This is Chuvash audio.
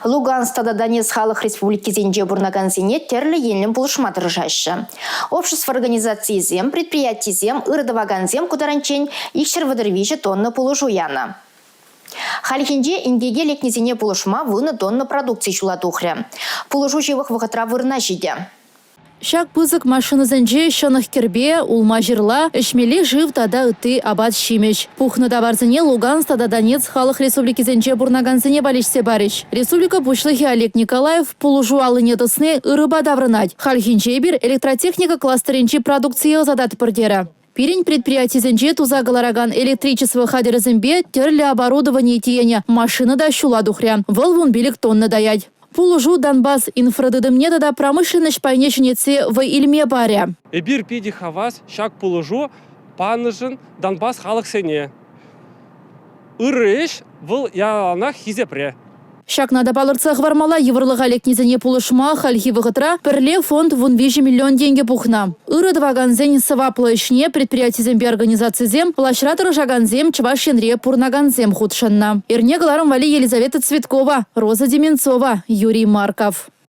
Луганск тата Донецк халӑх республикисенче пурӑнакансене тӗрлӗ енлӗн пулӑшма тӑрӑшаҫҫӗ. Общество организацийӗсем, предприятисем, ырӑ тӑвакансем ку таранччен 233 тонна пулӑшу янӑ. Хальхинче инкеке лекнисене пулӑшма вунӑ тонна продукци ҫула тухрӗ. Пулӑшу ҫывӑх вӑхӑтра вырӑна ҫитӗ. Ҫак пысӑк машинӑсенче ҫӑнӑх-кӗрпе, улма-ҫырла, ӗҫмелли шыв тата ытти апат-ҫимӗҫ. Пухнӑ таварсене Луганск тата Донецк халӑх республикисенче пурӑнакансене валеҫсе парӗҫ. Республика Пуҫлӑхӗ Олег Николаев пулӑшу аллине тӑсни ырӑпа таврӑнать. Хальхинче эпир электротехника кластерӗнчи продукцие ӑсататпӑр терӗ. Пирӗн предприятисенче туса кӑларакан электричество хатӗрӗсемпе тӗрлӗ оборудовани тиенӗ машина та ҫула тухрӗ. Вӑл 15 тонна таять. Пулӑшу Донбасс инфратытӑмне тата промышленноҫ пайне ҫӗнетсе вӑй илме парӗ. Эпир питӗ хавас ҫак пулӑшу панӑшӑн Донбасс халӑхсене. Ырӑ ӗҫ вӑл яланах хисепре. Ҫакна та палӑртса хӑвармалла, йывӑрлӑха лекнисене пулӑшма хальхи вӑхӑтра Пӗрле фонд 13 миллион тенкӗ пухнӑ. Ырӑ тӑвакансен сӑваплӑ ӗҫне предприятисемпе организацисем, влаҫра тӑрӑшакансем, Чӑваш Енре пурӑнакансем хутшӑннӑ. Эрне кӑларӑм валли Елизавета Цветкова, Роза Деменцова, Юрий Марков.